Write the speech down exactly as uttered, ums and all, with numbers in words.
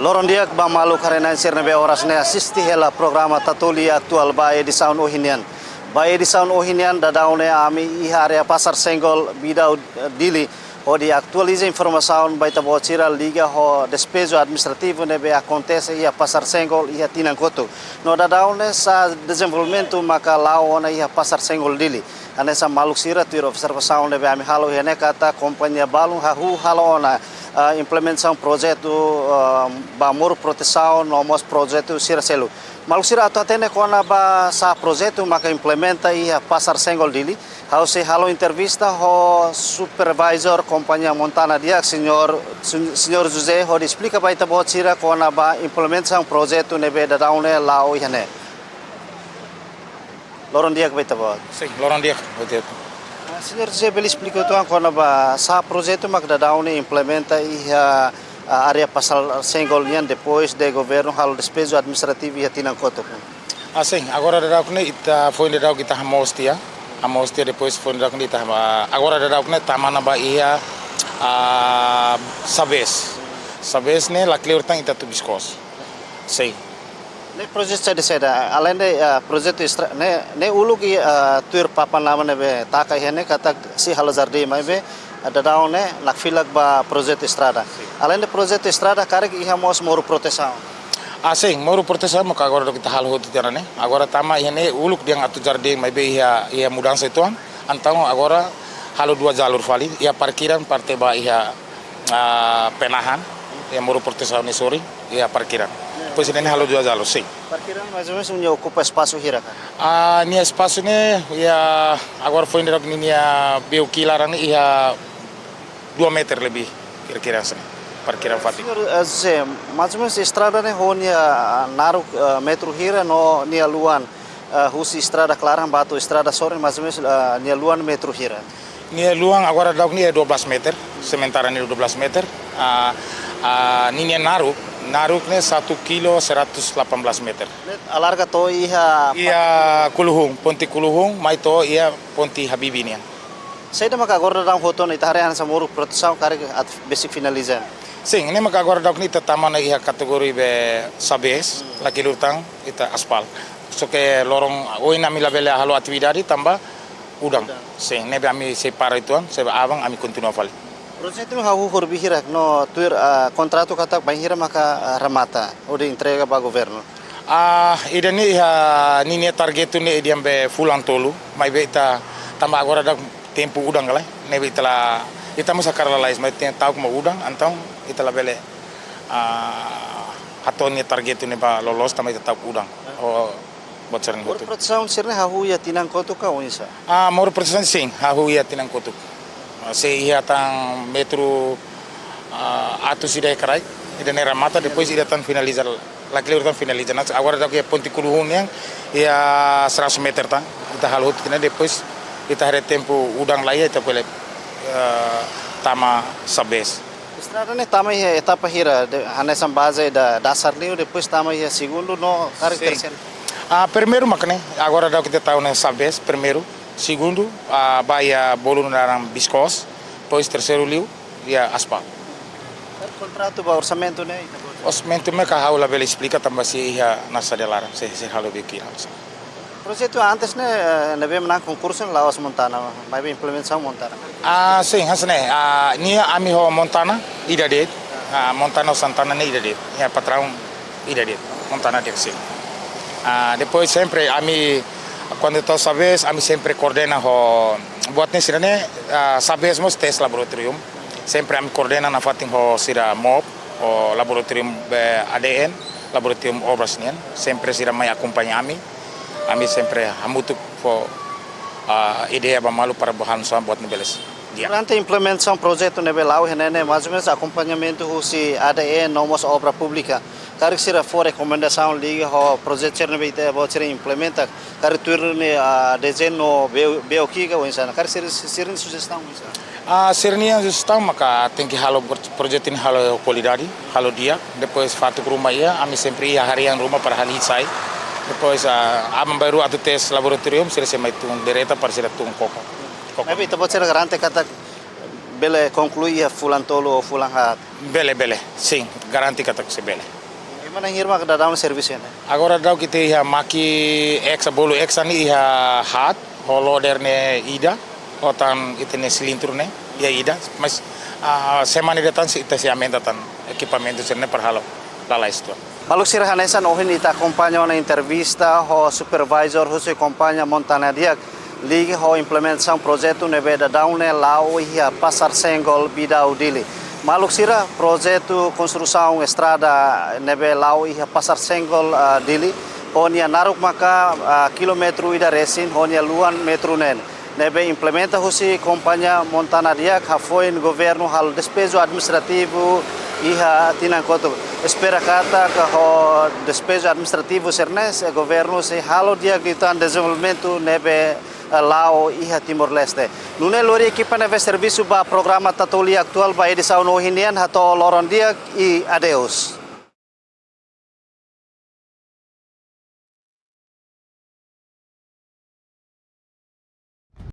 Loron di'ak ba maluk haree-na'in sira ne'ebé oras ne'e asiste hela programa Tatoli Atuál ba edisaun ohin nian. Ba edisaun ohin nian daudaun ne'e ami iha área Pasar Senggol, Bidau, Dili, hodi atualiza informasaun ba ita-boot sira liga ho despeju administrativu ne'ebé akontese iha Pasar Senggol iha tinan kotuk. No daudaun ne'e sa'e dezenvolvimentu maka la'o ona iha Pasar Senggol, Dili. Hanesan maluk sira tuir observasaun ne'ebé ami halo iha ne'e katak kompañia balun hahú halo ona, ah, implementasaun projetu, ah, ba muru protesaun no mós projetu sira seluk. Maluk sira atu hatene kona-ba sá projetu maka implementa iha Pasar Senggol, Dili, ha'u sei halo entrevista ho supervisor kompañia Montana Diak, señór, señór José, hodi esplika ba ita-boot sira kona-ba implementasaun projetu ne'ebé daudaun ne'e la'o iha ne'e. Loron di'ak ba ita-boot. Sin, loron di'ak ba ita-boot. Ah, señór José, bele esplika uitoan kona-ba sá projetu mak daudaun ne'e implementa iha, ah, área Pasar Senggol nian depois de governu halo despeju administrativu iha tinan kotuk? Ah, sin, agora daudauk ne'e ita foin daudauk ita hamoos tiha. Hamoos tiha, depois foin daudauk ne'e ita hama-, agora daudauk ne'e tama ona ba iha, ah, Sabés. Sabés ne'e lakleur tan ita atu biskos. Sin. Ne'e projetu saida-saida, alende, ah, projetu estra-, ne'e, ne'e uluk i, ah, tuir papan-laman ne'ebé taka iha ne'e katak sei halo jardín, maibé, ah, daudaun ne'e nakfilak ba projetu estrada. Alende projetu estrada karik iha mós muru protesaun. Ah, sin, muru protesaun maka agora daudauk ita halo hotu tiha ona ne'e. Agora tama iha ne'e uluk dehan atu jardín, maibé iha, iha mudansa uitoan. Entaun agora halo dua jalur fali, iha parkiran parte ba iha, ah, penahan, iha muru protesaun ne'e sorin, iha parkiran. Depois ida-ne'e halo dua jalur, sin. Parkiran mais ou menus nia okupa espasu hira ka? Ah, nia espasu ne'e, iha, agora foin daudauk ninia bioki laran ne'e iha dua meter lebih, kira-kira hanesan ne'e. Parkiran fatin. Señór, eh, José, mais ou menus estrada ne'e ho nia, ah, naruk, eh, metru hira no nia luan, eh, husi estrada klaran ba to'o estrada sorin, mais ou menus, eh, nia luan metru hira? Nia luan agora daudauk ne'e dua belas meter, sementara ne'e dua belas meter. Ah, ah, ninia naruk, naruk ne'e satu kilo seratus delapan belas meter. Ne'e alarga to'o iha, iha Kuluhun, ponte Kuluhun, mai to'o iha ponte Habibie nian. Saida maka agora daudaun hotu ona ita haree hanesan muru protesaun karik atu besik finaliza? Sin, ne'e maka agora daudaun ne'e ita tama ona iha kategoria be Sabés, lakleur tan ita aspal. Só ke loron ohin ami labele halo atividade tanba udan. Udan. Sin, ne'ebé ami sei para uitoan, sei ba aban ami kontinua fali. Projetu hahú horibainhira no tuir, ah, kontratu katak bainhira maka, ah, remata, hodi entrega ba governu? Ah, ida-ne'e iha ninia target ne'e dehan be fulan tolu, maibé ita tanba agora daudaun tempu udan ka lae, ne'ebé ita la, ita mós hakarak lalais, maibé ta'uk mak udan, entaun ita labele, ah, hato'o nia target ne'e ba loloos tanba ita ta'uk udan. Ho buat sira-ne'e hotu. Muru protesaun sira-ne'e hahú iha tinan kotuk ka oinsá? Ah, muru protesaun sin, hahú iha tinan kotuk. Ah, sei iha tan metru, ah, atus ida iha kraik, ida-ne'e remata, depois ida tan finaliza, lakleur tan finaliza. Nah, agora daudauk iha ponte Kuluhun nian, iha seratus meter tan. Ita halo hotu tiha ona, depois ita haree tempu udan laiha, ita bele, eh, tama Sabés. Estrada ne'e tama iha etapa hira, de, hanesan baze ida dasar liu, depois tama iha segundu no karik terseiru? Ah, primeiru mak ne'e, agora daudauk ita tau ona Sabés, primeiru, segundu, ah, ba iha bolu naran Biskos, depois terseiru liu, iha aspal. Kontratu ba orsamentu ne'e, ita-boot? Orsamentu ne'e maka ha'u labele esplika tanba sei iha nasaun laran, sei, sei halo bioki laran. Projetu antes ne'e, eh, ne'ebé manán konkursu ne'e la'ós Montana, maibé implementasaun Montana. Ah, sin, hanesan ne'e. Ah, nia ami ho Montana ida de'it. Ah, Montana ho Santana ne'e ida de'it. Iha patraun ida de'it. Montana de'it, sin. Ah, depois sempre ami, kuandu to'o Sabés, ami sempre koordena ho buat ne'e sira-ne'e, ah, Sabés mós test laboratorium. Sempre ami koordena nafatin ho sira MOP, ho laboratorium, eh, A D N, laboratorium obras nian. Sempre sira mai akompaña ami. Ami sempre hamutuk fó, ah, ideia ba malu para bele hanusa buat ne'e bele di'ak. Durante implementasaun projetu ne'ebé la'o iha ne'e, mais ou menus akompañamentu husi A D N no mós Obra Públika, karik sira fó rekomendasaun liga ho projetu sira ne'ebé ita-boot sira implementa, karik tuir nia, ah, dezeñu no B O, B O Q ka oinsá, karik sira, sira-nia sujestaun oinsá? Ah, sira-nia sujestaun maka tenke halo pro-, projetu ne'e halo kualidade, halo di'ak, depois fatuk ruma iha, ami sempre iha harian ruma para halo sai. Depois, ah, aban-bainrua atu test laboratorium, sira sei mai tun direta para sira tun koko. Koko. Maibé ita-boot sira garante katak Bele konklui iha fulan tolu ou fulan haat? Bele, bele. Sin, garante katak sei bele. Ema na'in hira mak daudaun servisu ne'e? Agora daudaun ita iha mákina X, bolu X ne'e iha haat, ho loader ne'e ida, ho tan ita-nia silindru ne'e iha ida, mas, ah, semana ida tan sei ita sei aumenta tan ekipamentu sira-ne'e para halo lalais uitoan. Maluk sira, hanesan ohin ita akompaña ona entrevista ho supervisor husi kompañia Montana Diak, liga ho implementasaun projetu ne'ebé daudaun ne'e la'o iha Pasar Senggol, Bidau, Dili. Maluk sira, projetu konstrusaun estrada ne'ebé la'o iha Pasar Senggol, ah, Dili, ho nia naruk maka, ah, kilómetru ida resin, ho nia luan metru neen, ne'ebé implementa husi kompañia Montana Diak, hafoin governu halo despeju administrativu iha tinan kotuk. Espera katak ho despeju administrativu sira-ne'e, sei governu sei halo di'ak liután dezenvolvimentu ne'ebé, eh, la'o iha Timor-Leste. Nune'e lori ekipa ne'ebé servisu ba programa Tatoli Atuál ba edisaun ohin nian, hato'o loron di'ak i adeus.